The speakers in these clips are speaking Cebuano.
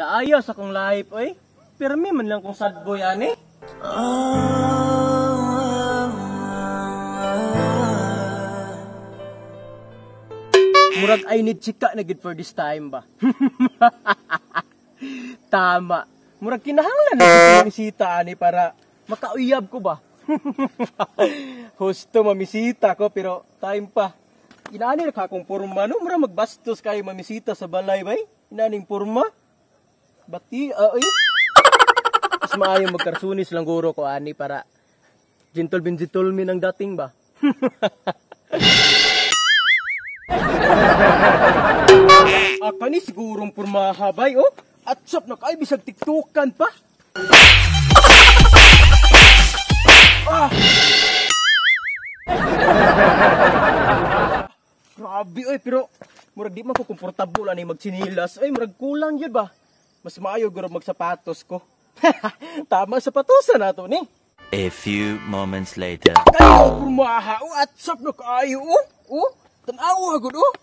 Layo sa akong life, oy. Pirmi man lang kong sad boy ani. Murag I need chika na gid for this time ba. Tama. Murag kinahanglan na gid mamisita ani para makauyab ko ba. Husto mamisita ko pero time pa. Inaani ra ka akong porma no, murag magbastos kayo mamisita sa balay bay. Inaaning porma. Bati oy. Mas maayo magkarsunis lang guro ko ani para gentle bin gentle min ang dating ba. Kani sigurong pormaha bay oh. At sap na kay bisag tiktokan pa. Ah. Grabe oy, pero murag di man ko komportable ani magtsinilas. Ay murag kulang gyud ba. Mas maayo guro magsapatos ko. Tama, sapatosan nato ni. A few moments later. Kayo pormaha oh, at sap na kaayo oh. Oh, tan-awa gud oh.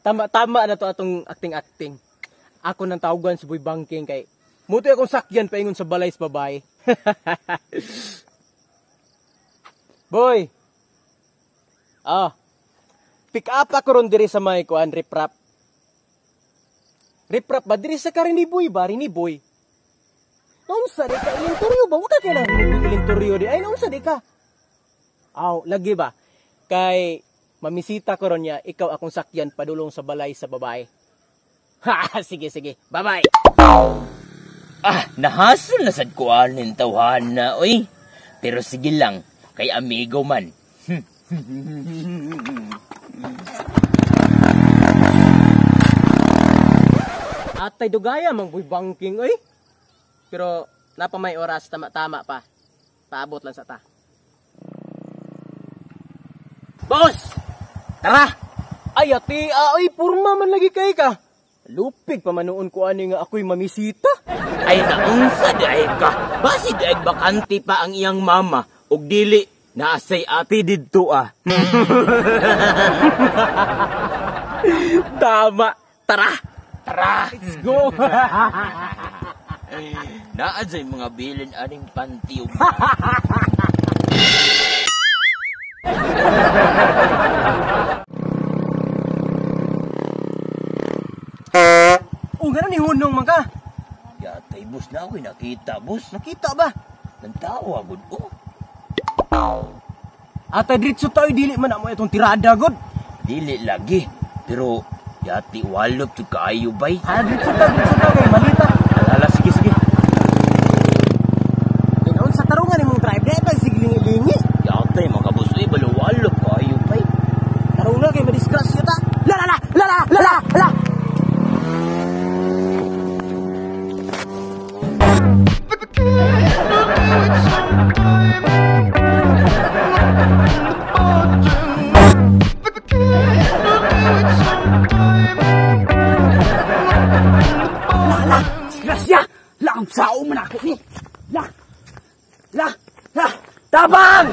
Tama-tama na to atong acting-acting. Ako nang tawagan si Boy Banking kay mutoy akong sakyan paingon sa balay sa babae. Boy. Ah. Pick up ako ron diri sa may kuan riprap. Riprap ba diri sa Kariniboy ba Riniboy? Naunsa di ka ilinturyo ba? Wa ka kay ilinturyo di. Ay naunsa di ka? Aw, lagi ba? Kay mamisita ko ron niya, ikaw akong sakyan padulong sa balay sa babae. Ha, sige sige. Bye-bye. Ah, nahasol na sad ko anin tawhana oy. Pero sige lang, kay amigo man. Atay dugaya mang Boy Banking oy. Pero napa may oras tama-tama pa. Paabot lang sa ta. Boss! Tara! Ay ate, ay purma man lagi kay ka. Lupig pa manuon ko ani nga ako'y mamisita. Ay naunsa di ay ka. Basi di ay bakante pa ang iyang mama og dili naasay ate didto ah. Tama. Tara. Tara. Let's go. Naa jay mga bilin aning panty. Oh, ganun ni hunong man ka. Yatay boss na ako'y nakita boss. Nakita ba? Nantawa gud oh. Atay diretso tayo dili man amo itong tirada gud. Dili lagi. Pero yati walop jud kaayo bay. Ah, diretso ta kay malita. Alala sige sige. Inaon sa tarungan imong drive di pa sige lingi-lingi. Yatay mga boss oy balawalop kaayo bay. Tarungan kay madisgrasya ta. La la la la la la la. La, disgrasya! La, ang sao man ako ni! La! La! La! Tabang!